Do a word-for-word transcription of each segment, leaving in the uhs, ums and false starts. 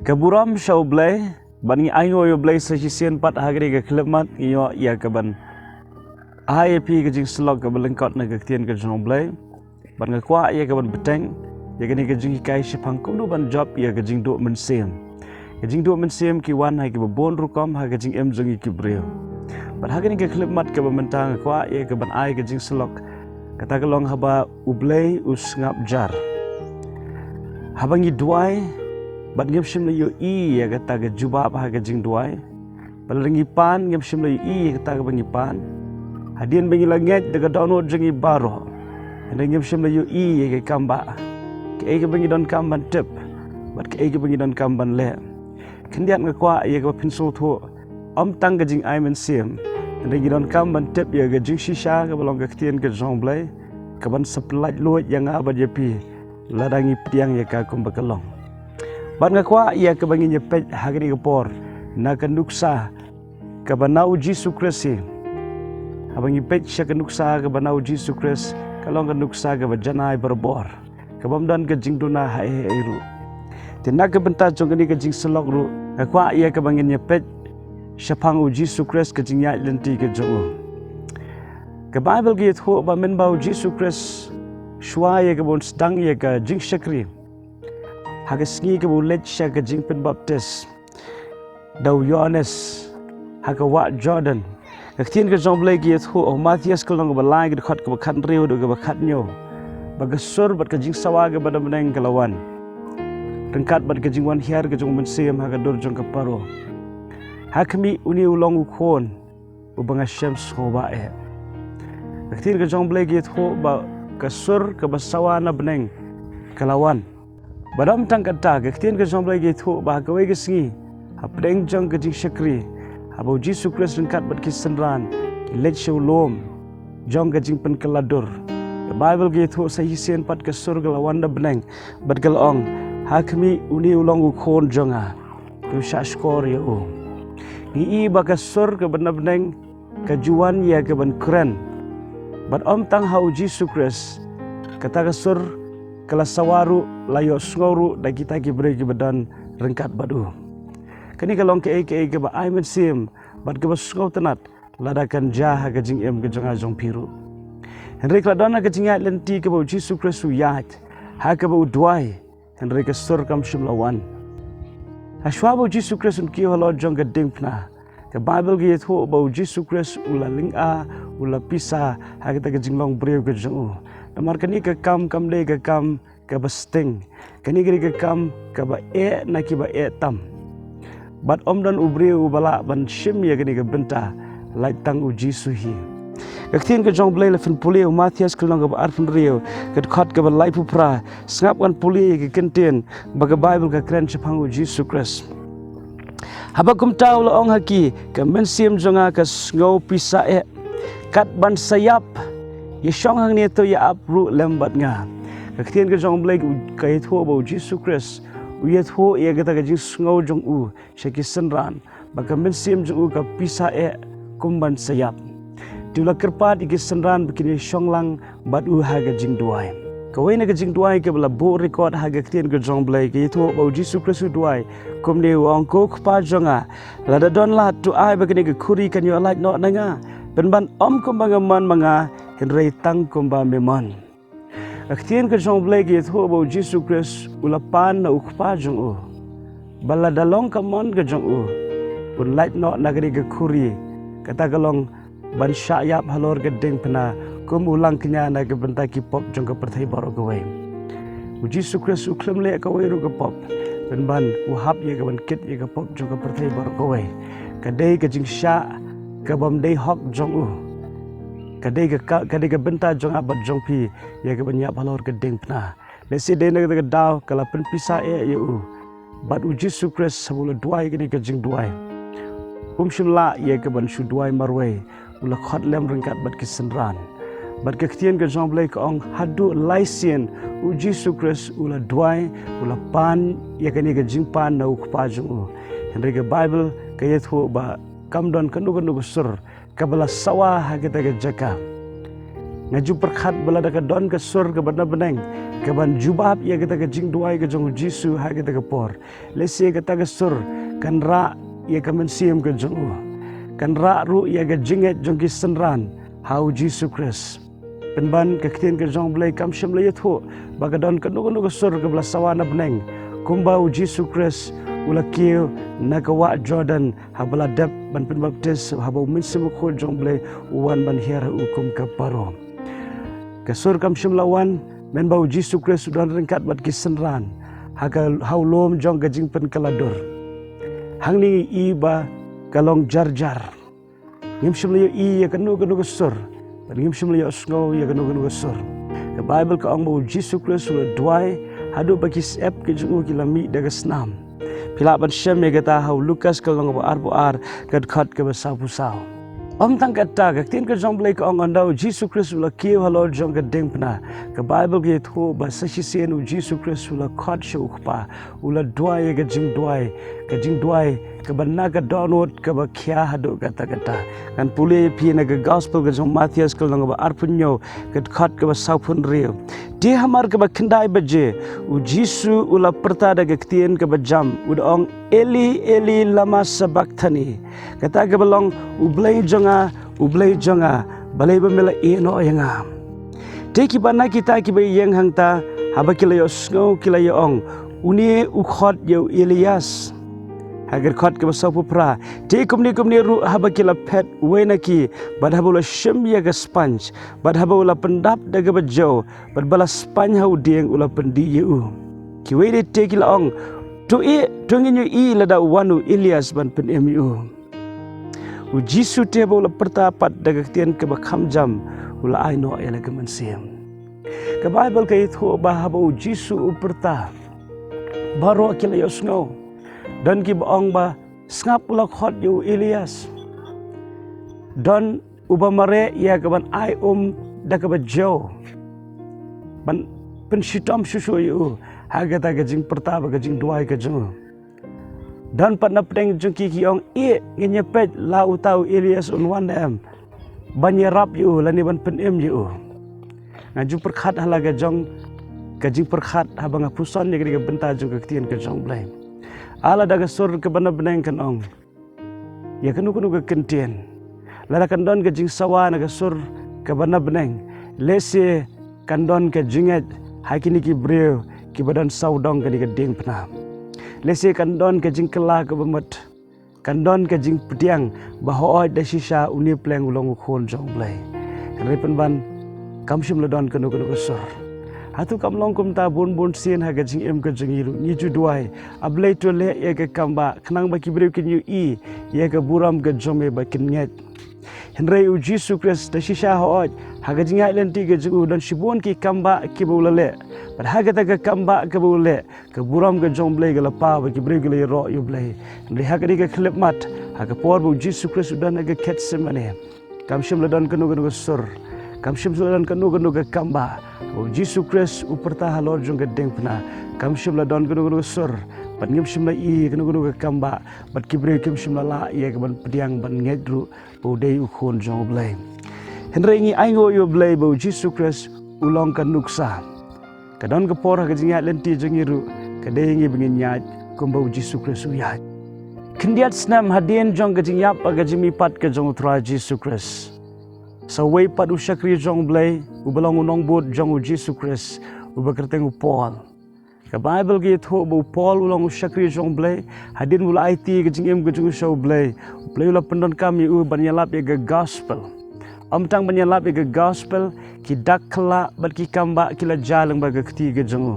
Ka burom sha U Blei, ban ngi ai nguh ïa U Blei sa shisien pat ha kane ka khyllipmat ngi ïoh ïa ka ban ai ïa phi ka jingsyllok kaba lyngkot na ka ktien ka jong U Blei. Ban nga kwah ïa ka ban bteng ïa kane ka jinghikai shaphang kumno ban jop ïa ka jingduh mynsiem. Ka jingduh mynsiem ki wan ha kiba bun rukom ha ka jingim jong ngi ki briew. Bad ha kane ka khyllipmat kaba mynta nga kwah ïa ka ban ai ka jingsyllok. Kata ka long haba U Blei u sngap jar. Haba ngi duwai bad ngim shym la ïohi ïa kata ka jubab ha ka jingduwai. Bad lada ngi pan ngim shym la ïohi ïa kata kaba ngi pan. Hadien ba ngi la ngeit da ka dohnud jong ngi baroh, hynrei ngim shym la ïohi ïa ka kam ba kaei kaba ngi donkam ban tip bad kaei kaba ngi donkam ban leh. Khyndiat nga kwah ïa kaba phin sngewthuh, ym tang ka jingai mynsiem, hynrei ngi donkam ban tip ïa ka jingshisha kaba long ka ktien ka jong U Blei, kaban sa pyllait luid ïa nga bad ïa phi lada ngi pdiang ïa ka kumba ka long. Bad nga kwah ïa kaba ngin ïa peit ha kane ka por na ka nuksa kaba na U Jisu Khrist hi. Haba ngi peit sha ka nuksa kaba na U Jisu Khrist, ka long ka nuksa kaba janai barabor, ka bym don ka jingduna ha ei ei ruh. Te na ka bynta jong kane ka jingsyllok ruh nga kwah ïa kaba ngin ïa peit shaphang U Jisu Khrist, ka jingïaid lynti ka jong u. Ka Baibl ka ïathuh ba mynba U Jisu Khrist, shuwa ïa kaba un sdang ïa ka jingshakri, ha ka sngi kaba u leit sha ka jingpynbaptis da u Ïohannes ha ka wah Jordan, ka ktien ka jong U Blei ka ïathuh ha u Mathaios ka lynnong kaba lai, ka dkhot kaba khathynriew haduh kaba khathynñiew, ba ka sur bad ka jingsawa kaba na bneng ka la wan ryngkat bad ka jingwan hiar ka jong u Mynsiem ha ka dur jong ka Paro. Ha khmih, une u long u Khun uba nga shem sngewbha eh. Ka ktien ka jong U Blei ka ïathuh ba ka sur kaba sawa na bneng ka la wan. Bad ym tang kata, ka ktien ka jong U Blei ka ïathuh ba ha kawei ka sngi, hapdeng jong ka jingshakri, haba U Jisu Khrist ryngkat bad ki synran ki leit sha u lum jong ka jingpynkylla dur, ka Baibl ka ïathuh sa shisien pat ka sur ka la wan na bneng bad ka la ong, ha khmih, une u long u Khun jong nga, to shahshkor ïa u. Ngi i ba ka sur kaba na bneng ka ju wan ïa kaban kren. Bad ym tang ha U Jisu Khrist, kata ka sur ka la sawa ruh, la ïohsngew ruh da kita ki briew kiba don ryngkat bad u. Kane ka long kaei kaei kaba ai mynsiem bad kaba sngewtynnat lada kan jia ha ka jingim ka jong nga jong phi ruh. Hynrei ka la don ha ka jingïaid lynti kaba U Jisu Khrist u ïaid, ha kaba u duwai, hynrei ka sur kam shym la wan. Hashwa ba U Jisu Khrist un kiew halor jong ka diengphna, ka Baibl ka ïathuh ba U Jisu Khrist u la lynga, u la pisa ha kata ka jinglong briew ka jong u. Namar kane ka kam kam dei ka kam kaba sting, kane ka dei ka kam kaba eh na kiba eh tam. Bad ym don u briew uba lah ban shim ïa kane ka bynta lait tang U Jisu hi. Ka ktien ka jong U Blei, la phin pule ha u Mathaios ka lynnong kaba arphew hynriew, ka dkhot kaba laiphew phra, sngap ngan pule ïa ka kyntien ba ka Baibl ka kren shaphang U Jisu Khrist. Haba kumta u la ong ha ki, ka mynsiem jong nga ka sngew pisa eh, kat ban sa ïap, ïa shong hangne to ïa ap ruh lem bad nga. Ka ktien ka jong U Blei ka ïathuh ba U Jisu Khrist u ïathuh ïa kata ka jingsngew jong u sha ki synran, ba ka mynsiem jong u ka pisa eh kum ban sa ïap. Te u la kyrpad ïa ki synran ba kin ïa shong lang bad u ha ka jingduwai. Kawei na ka jingduwai kaba la buh record ha ka ktien ka jong U Blei ka ïathuh ba U Jisu Khrist u duwai kumne, u ong, ko Kpa jong nga, lada don lad, to ai ba kane ka khuri kan ïoh lait noh na nga. Pynban ym kumba nga mon ma nga, hynrei tang kumba me mon. Ka ktien ka jong U Blei ka ïathuh ba U Jisu Khrist u la pan na u Kpa jong u ba lada long ka mon ka jong u, un lait noh na kane ka khuri, kata ka long ban shah ïap halor ka diengphna kum u langkñia na ka bynta ki pop jong ka pyrthei baroh kawei. U Jisu Khrist u khlem leh kawei ruh ka pop, pynban u hap ïa ka ban kit ïa ka pop jong ka pyrthei baroh kawei. Ka dei ka jingshah ka bym dei hok jong u. Ka dei ka, ka, ka dei ka bynta jong nga bad jong phi ïa ka ban ïap halor ka diengphna. Lehse dei na kata ka daw ka la pynpisa eh ïa u. Bad U Jisu Khrist haba u la duwai kane ka jingduwai, um shym lah ïa ka ban shu duwai marwei, u la khot lem ryngkat bad ki synran. Bad ka ktien ka jong U Blei ka ong, haduh lai sien U Jisu Khrist u la duwai, u la pan ïa kane ka jingpan na u Kpa jong u. Hynrei ka Baibl ka ïathuh ba kam don kano kano ka sur kaba la sawa ha kata ka jaka. Nga ju pyrkhat ba lada ka don ka sur kaba na bneng kaban jubab ïa kata ka jingduwai ka jong u Jisu ha kata ka por, lehse kata ka sur kan rah ïa ka mynsiem ka jong u, kan rah ruh ïa ka jingngeit jong ki synran ha u Jisu Khrist. Pynban ka ktien ka jong u Blei kam shym la ïathuh ba ka don kano kano ka sur kaba la sawa na bneng kumba u Jisu Khrist u la kiew na ka wah Jordan haba la dep ban pynbaptis, haba u Mynsiem Bakhuid jong u Blei u wan ban hiar ha u kum ka Paro. Ka sur kam shym la wan mynba u Jisu Khrist u don ryngkat bad ki synran ha ka, ha u lum jong ka jingpynkylla dur. Hangne ngi i ba ka long jar jar. Ngim shym la ïohi ïa kano kano ka sur, bad ngim shym la ïohsngew ïa kano kano ka sur. Ka Baibl ka ong ba u Jisu Khrist u la duwai haduh ba ki syep ki jong u ki la mih da ka snam. Phi lah ban shem ïa kata ha u Lukas ka lynnong ba arphew ar, ka dkhot kaba sawphew saw. Ym tang kata, ka ktien ka jong u Blei ka ong, ynda u Jisu Khrist u la kiew halor jong ka diengphna, ka Baibl ka ïathuh ba sa shisien u Jisu Khrist u la khot sha u Kpa, u la duwai ïa ka jingduwai, ka jingduwai kaba na ka dohnud kaba khia haduh katta katta. Ngan pule ïa phi na ka Gospel ka jong u Mathaios ka lynnong ba arphew hynñiew, ka dkhot kaba sawphew hynriew. Te hamar kaba khyndai baje, u Jisu u la pyrta da ka ktien kaba jam, u da ong, "Eli, Eli, lama sabakthani?" Kata kaba long, "U Blei jong nga, U Blei jong nga, balei ba me la ïehnoh ïa nga?" Te kiba na kita kiba ïeng hangta, haba ki la ïohsngew ki la ïa ong, "Une u khot ïa u Elias." Ha ka dkhot kaba sawphew phra. Te kumne kumne ruh haba ki la phet uwei na ki, bad haba u la shim ïa ka sponge, bad haba u la pyndap da kaba jew, bad ba la spaiñ ha u dieng, u la pyndih ïa u. Kiwei de te ki la ong, "To ïeh, to ngin ïohi lada u wan u Elias ban pynim ïa u." U Jisu te ba u la pyrta pat da ka ktien kaba kham jam, u la ai noh ïa la ka mynsiem. Ka Baibl ka ïathuh ba haba u Jisu u pyrta, baroh ki la ïohsngew. Don kiba ong ba, "Sngap, u la khot ïa u Elias." Don uba mareh ïa kaban ai um da kaba jew, ban pynshitom shuh shuh ïa u ha kata ka jingpyrta bad ka jingduwai ka jong u. Don pat na pdeng jong ki ki ong, "Ïeh, ngin ïa peit la uta u Elias un wan ne em ban ïarap ïa u lane ban pynim ïa u." Nga ju pyrkhat ha la ka jong ka jingpyrkhat haba nga puson ïa kane ka bynta jong ka ktien ka jong u Blei. Lada ka sur kaba na bneng kan ong ïa kano kano ka kyntien, lada kan don ka jingsawa na ka sur kaba na bneng, lehse kan don ka jingngeit ha kine ki briew kiba don sawdong kane ka diengphna. Lehse kan don ka jingkylla kaba mut, kan don ka jingpdiang ba hooid da shisha une pleng u long u Khun jong u Blei. Hynrei pynban, kam shym la don kano kano ka sur. Hato kam long kumta? Bun bun sien ha ka jingim ka jong ngi ruh ngi ju duwai, "A Blei, to leh ïa ka kam ba, khnang ba ki briew kin ïohi ïa ka burom ka jong me bad kin ngeit." Hynrei u Jisu Khrist da shisha hooid ha ka jingïaid lynti ka jong u don shibun ki kam ba kiba u la leh. Bad ha kata ka kam ba kaba u leh, ka burom ka jong u Blei ka la paw bad ki briew ki la ïaroh ïa u Blei. Hynrei ha kane ka khyllipmat, ha ka por ba u Jisu Khrist u don ha ka Gethsemane, kam shym la don kano kano ka sur, kam shym la don kano kano ka kam ba. U Jisu Khrist u pyrta halor jong ka diengphna, kam shym la don kano kano ka sur, bad ngim shym la ïohi kano kano ka kam ba, bad ki briew kim shym la lah ïa kaban pdiang ban ngeit ruh ba u dei u Khun jong u Blei. Hynrei ngi ainguh ïa u Blei ba u Jisu Khrist u long ka nuksa. Ka don ka por ha ka jingïaid lynti jong ngi ruh, ka dei ïa ngi ba ngin ïaid kumba u Jisu Khrist u ïaid. Khyndiat snem hadien jong ka jingïap bad ka jingmihpat ka jong u Trai Jisu Khrist, sa uwei pat u shakri jong u Blei, uba long u nongbud jong u Jisu Khrist, uba kyrteng u Paul. Ka Baibl ka ïathuh ba u Paul u long u shakri jong u Blei, hadien ba u la aiti ka jingim ka jong u sha u Blei, u Blei u la pyndonkam ïa u ban ïalap ïa ka gospel. Ym tang ban ïalap ïa ka gospel, ki dak khlak bad ki kam ba ki la jia lyngba ka kti ka jong u.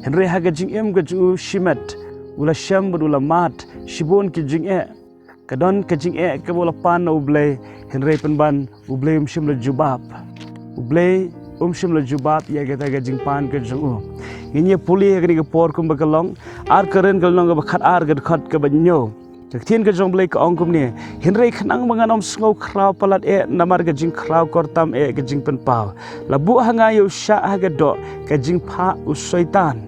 Hynrei ha ka jingim ka jong u shimet, u la shem bad u la mad shibun ki jingeh. Ka don ka jingeh kaba u la pan na u Blei, hynrei pynban u Blei um shym la jubab. U Blei um shym la jubab ïa kata ka jingpan ka jong u. Ngin ïa pule ha kane ka por kumba ka long, Ar Korinth ka lynnong kaba khatar, ka dkhot kaba hynñiew. Ka ktien ka jong u Blei ka ong kumne, "Hynrei khnang ba ngan ym sngew khraw palat eh namar ka jingkhraw kyrtam eh ka jingpynpaw, la buh ha nga ïa u shah ha ka doh ka jingphah u Soitan,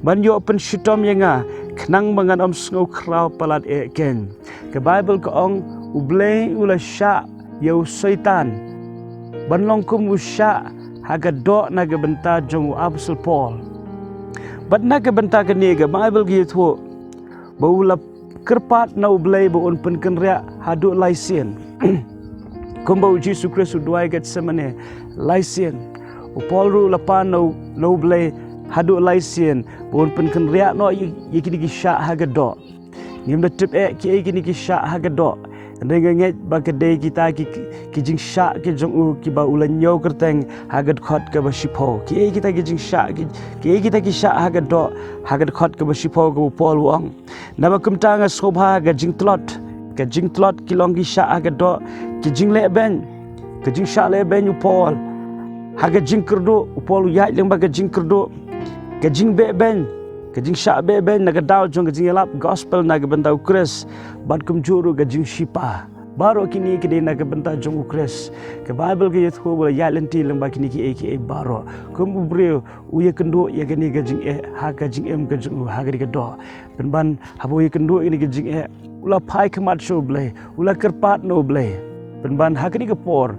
ban ïoh pynshitom ïa nga, khnang ba ngan ym sngew khraw palat eh keiñ." Ka Baibl ka ong, u Blei u la shah ïa u Soitan ban long kum u shah ha ka doh na ka bynta jong u Apostol Paul. Bad na ka bynta kane ka Baibl ka ïathuh ba u la kyrpad na U Blei ba un pynkynriah haduh lai sien. Kumba u Jisu Khrist u duwai Gethsemane lai sien, u Paul ruh u la pan na u, na U Blei haduh lai sien ba un pynkynriah noh ïa, ïa kine ki shah ha ka doh. Ngim da tip eh kiei kine ki shah ha ka doh. Hynrei nga ngeit ba ka dei kita ki, ki, ki jingshah ki jong u kiba u la ñiew kyrteng ha ka dkhot kaba shiphew. Kiei kita ki jingshah, ki, kiei kita ki shah ha ka doh ha ka dkhot kaba shiphew kaba u Paul u ong. Naba kumta nga sngewbha ka jingtlot. Ka jingtlot ki long ki shah ha ka doh, ki jinglehbeiñ. Ka jingshah lehbeiñ u Paul ha ka jingkyrduh, u Paul u ïaid lyngba ka jingkyrduh. Ka jingbehbeiñ, ka jingshah behbeiñ na ka daw jong ka jingïalap gospel na ka bynta u Khrist. Bad kumjuh ruh ka jingshipa. Baroh kine ki dei na ka bynta jong u Khrist. Ka Baibl ka ïathuh ba u la ïaid lynti lyngba kine kiei kiei baroh. Kum u briew u ïakynduh ïa kane ka jingeh ha ka jingim ka jong u ha kane ka doh. Pynban haba u ïakynduh ïa kane ka jingeh, u la phai khmat sha U Blei, u la kyrpad na U Blei. Pynban ha kane ka por,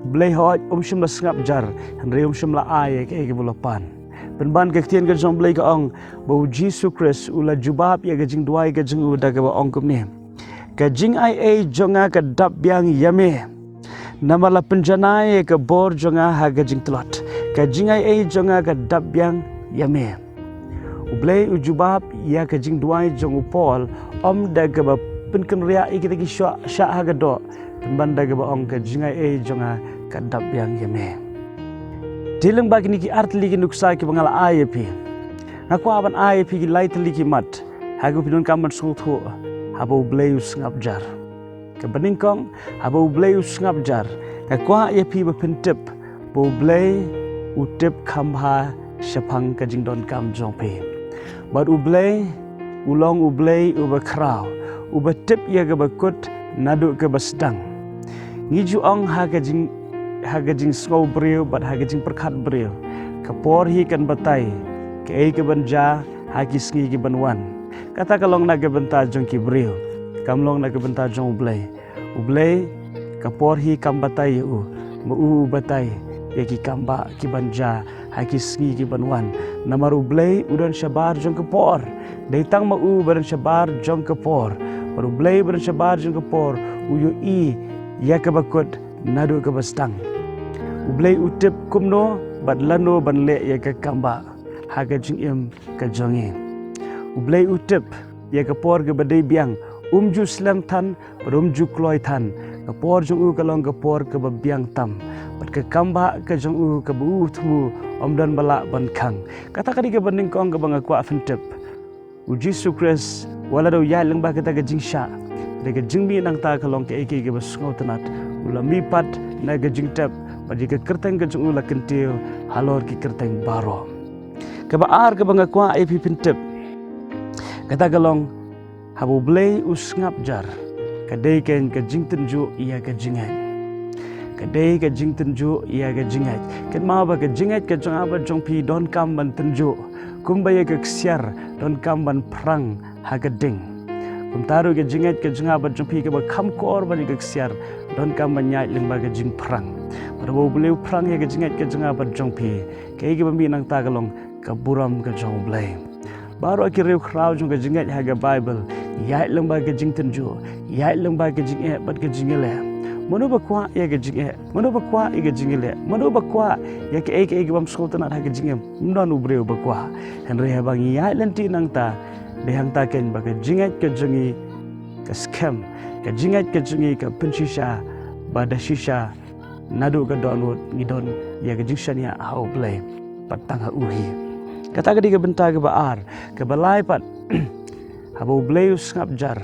U Blei hooid um shym la sngap jar, hynrei um shym la ai ïa kaei kaba u la pan. Pynban ka ktien ka jong U Blei ka ong ba u Jisu Khrist u la jubab ïa ka jingduwai ka jong u da kaba ong kumne: Ka jingaiei jong nga ka dap biang ïa me. Namar la pynjanai ïa ka bor jong nga ha ka jingtlot. Ka jingaiei jong nga ka dap biang ïa me. U Blei u jubab ïa ka jingduwai jong u Paul, ym da kaba pynkynriah ïa kita ki shah, shah ha ka doh. Pynban da kaba ong ka jingaiei jong nga ka dap biang ïa me. Dei lyngba kine ki artylli ki nuksa kiba nga la ai ïa phi. Nga kwah ban ai ïa phi ki lai tylli ki mat ha kaba phin donkam ban sngewthuh haba U Blei u sngap jar. Kaba nyngkong, haba U Blei u sngap jar, nga kwah ïa phi ba phin tip ba U Blei u tip kham bha shaphang ka jingdonkam jong phi. Bad U Blei u long U Blei uba khraw, uba tip ïa kaba kut naduh kaba sdang. Ngi ju ong ha ka jing, ha ka jingsngew briew bad ha ka jingpyrkhat briew, ka por hi kan batai kaei kaban jia ha ki sngi kiban wan. Kata ka long na ka bynta jong ki briew, kam long na ka bynta jong U Blei. U Blei, ka por hi kam batai ïa u, ma u u batai ïa ki kambah kiban jia ha ki sngi kiban wan. Namar U Blei u don shabar jong ka por. Dei tang ma u ba don shabar jong ka por. Bad U Blei ba don shabar jong ka por u ïohi ïa kaba kut naduh kaba sdang. U Blei u tip kumno bad lano ban leh ïa ka kambah ha ka jingim ka jong ngi. U Blei u tip ïa ka por kaba dei biang, um ju slem than bad um ju kloi than. Ka por jong u ka long ka por kaba biang tam, bad ka kambah ka jong u kaba u thmu ym don ba lah ban khang. Kata ka dei kaba nyngkong kaba nga kwah phin tip. U Jisu Khrist, wat la da u ïaid lyngba kata ka jingshah, da ka jingmih nangta ka long kaei kaei kaba sngewtynnat. U la mihpat na ka jingtep, bad ïa ka kyrteng ka jong u la kyntiew halor ki kyrteng baroh. Kaba ar kaba nga kwah ïa phi phin tip, kata ka long, haba U Blei u sngap jar, ka dei kein ka jingtynjuh ïa ka jingngeit. Ka dei ka jingtynjuh ïa ka jingngeit. Kynmaw ba ka jingngeit ka jong nga bad jong phi donkam ban tynjuh, kumba ïa ka ksiar donkam ban phrang ha ka ding. Kumta ruh ka jingngeit ka jong nga bad jong phi kaba kham kor ban ïa ka ksiar donkam ban ïaid lyngba ka jingphrang. Bad haba U Blei u phrang ïa ka jingngeit ka jong nga bad jong phi, kaei kaba mih nangta ka long ka burom ka jong U Blei. Baroh ki riewkhraw jong ka jingngeit ha ka Baibl ïaid lyngba ka jingtynjuh, ïaid lyngba ka jingeh bad ka jingïaleh. Mano ba kwah ïa ka jingeh? Mano ba kwah ïa ka jingïaleh? Mano ba kwah ïa kaei kaei kaba ym sngewtynnat ha ka jingim? Ym don u briew ba kwah. Hynrei haba ngi ïaid lynti nangta, dei hangta kein ba ka jingngeit ka jong ngi ka skhem, ka jingngeit ka jong ngi ka pynshisha, ba da shisha naduh ka dohnud ngi don ïa ka jingshaniah ha U Blei bad tang ha u hi. Kata ka dei ka bynta kaba ar. Kaba lai pat, haba U Blei u sngap jar,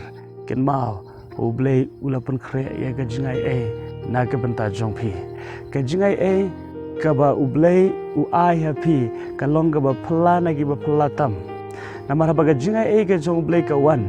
kynmaw, U Blei u la pynkhreh ïa ka jingaiei na ka bynta jong phi. Ka jingaiei kaba U Blei u ai ha phi ka long kaba phylla na kiba phylla tam. Namar haba ka jingaiei ka jong U Blei ka wan,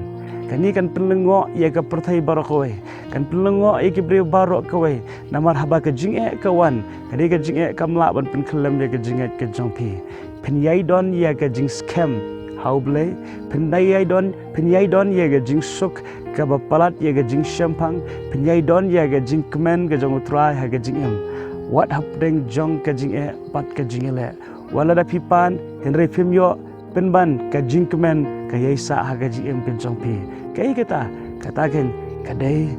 kane kan pynlyngngoh ïa ka pyrthei baroh kawei, kan pynlyngngoh ïa ki briew baroh kawei. Namar haba ka jingeh ka wan, ka dei ka jingeh kam lah ban pynkhyllem ïa ka jingngeit ka jong phi. Phin ïai don ïa ka jingskhem ha U Blei, phin ïai don, phin ïai don ïa ka jingsuk kaba palat ïa ka jingshemphang, phin ïai don ïa ka jingkmen ka jong U Trai ha ka jingim. Wat hapdeng jong ka jingeh bad ka jingeh leh. Wat lada phi pan, hynrei phim ïoh, pynban ka jingkmen ka ïai sah ha ka jingim ka jong phi. Kaei kata? Kata kan ka dei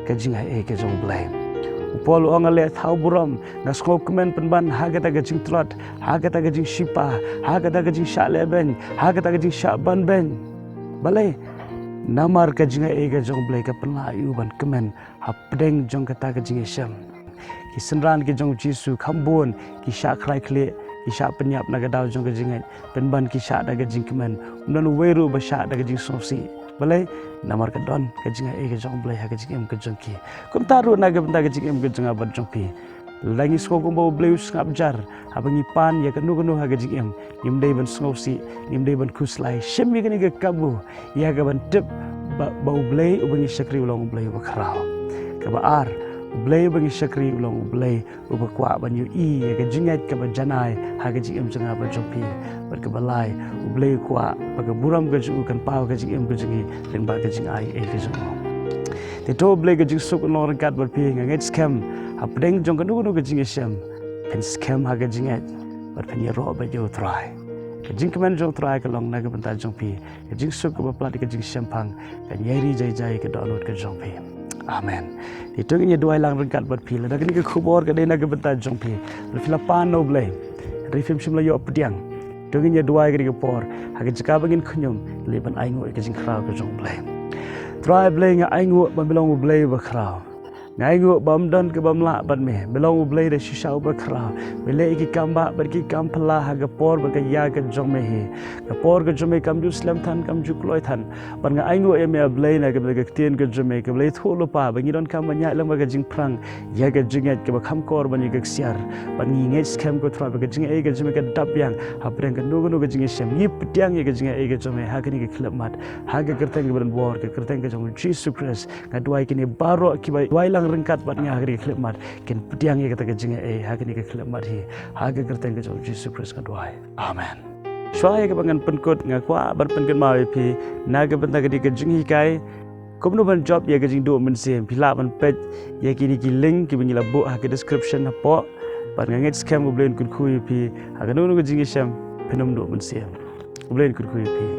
ka jingai ei ka jong U Blei. U Paul u ong, nga leh thaw burom, nga sngewkmen pynban ha kata ka jingtlot, ha kata ka jingshipa, ha kata ka jingshah leh beiñ, ha kata ka jingshah ban beiñ. Balei? Namar ka jingai ei ka jong U Blei ka pynlah ïa u ban kmen hapdeng jong kata ka jingïashem. Ki synran ki jong U Jisu kham bun ki shah khrai khlieh, ki shah pynïap na ka daw jong ka jingngeit, pynban ki shah da ka jingkmen. Ym don uwei ruh ba shah da ka jingsngewsih. Balei? Namar ka don ka jingai ei ka jong U Blei ha ka jingim ka jong ki. Kumta ruh na ka bynta ka jingim ka jong nga bad jong phi, lada ngi sngew kumba U Blei u sngap jar haba ngi pan ïa kano kano ha ka jingim, ngim dei ban sngewsih, ngim dei ban khuslai. Shim ïa kane ka kabu ïa ka ban tip ba, ba U Blei uba ngi shakri u long U Blei uba khraw. Kaba ar, U Blei uba ngi shakri u long U Blei uba kwah ban ïohi ïa ka jingngeit kaba janai ha ka jingim jong nga bad jong phi. Bad kaba lai, U Blei u kwah ba ka burom ka jong u kan paw ka jingim ka jong ngi lyngba ka jingai ei ka jong u. Te to U Blei ka jingsuk un long ryngkat bad phi. Nga ngeit skhem hapdeng jong kano kano ka jingïashem phin skhem ha ka jingngeit bad phin ïaroh bad ïa U Trai. Ka jingkmen jong U Trai ka long na ka bynta jong phi. Ka jingsuk kaba plat ïa ka jingshemphang kan ïai ri jai jai ïa ka dohnud ka jong phi. Amen. Te to ngin ïa duwai lang ryngkat bad phi. Lada kane ka khubor ka dei na ka bynta jong phi, lada phi la pan na U Blei, hynrei phim shym la ïoh pdiang, to ngin ïa duwai kane ka por. Ha ka jaka ba ngin khñium, leit ban ainguh ïa ka jingkhraw ka jong U Blei. Trai Blei, nga ainguh ba me long U Blei uba khraw. Nga ainguh ba ym don kaba ym lah bad me. Me long U Blei da shisha uba khraw. Me leh ïa ki kam bah bad ki kam phylla ha ka por bad ka ïa ka jong me hi. Ka por ka jong me kam ju slem than, kam ju kloi than. Bad nga ainguh ïa me, A Blei, na ka bynta ka ktien ka jong me kaba la ïathuh lypa ba ngi donkam ban ïaid lang bad ka jingpyrshang ïa ka jingngeit kaba kham kor ban ïa ka ksiar. Bad ngi ngeit skhem, ko Trai, ba ka jingai ei ka jong me ka dap biang hapdeng kano kano ka jingïashem. Ngi pdiang ïa ka jingai ei ka jong me ha kane ka khyllipmat, ha ka kyrteng kaba donbor, ka kyrteng ka jong U Jisu Khrist. Nga duwai kine baroh kiba duwai lang ryngkat bad nga ha kane ka khyllipmat kin pdiang ïa kata ka jingai ei ha kane ka khyllipmat hi. Ha ka kyrteng ka jong U Jisu Khrist nga duwai. Amen. Shuwa ïa kaba ngan pynkut, nga kwah ban pynkynmaw ïa phi na ka bynta kane ka jinghikai kumno ban jop ïa ka jingduh mynsiem. Phi lah ban peit ïa kine ki link kiba ngi la buh ha ka description hapoh. Bad nga ngeit skhem U Blei un kyrkhu ïa phi. Ha kano kano ka jingïashem, phin ym duh mynsiem. U Blei un kyrkhu ïa phi.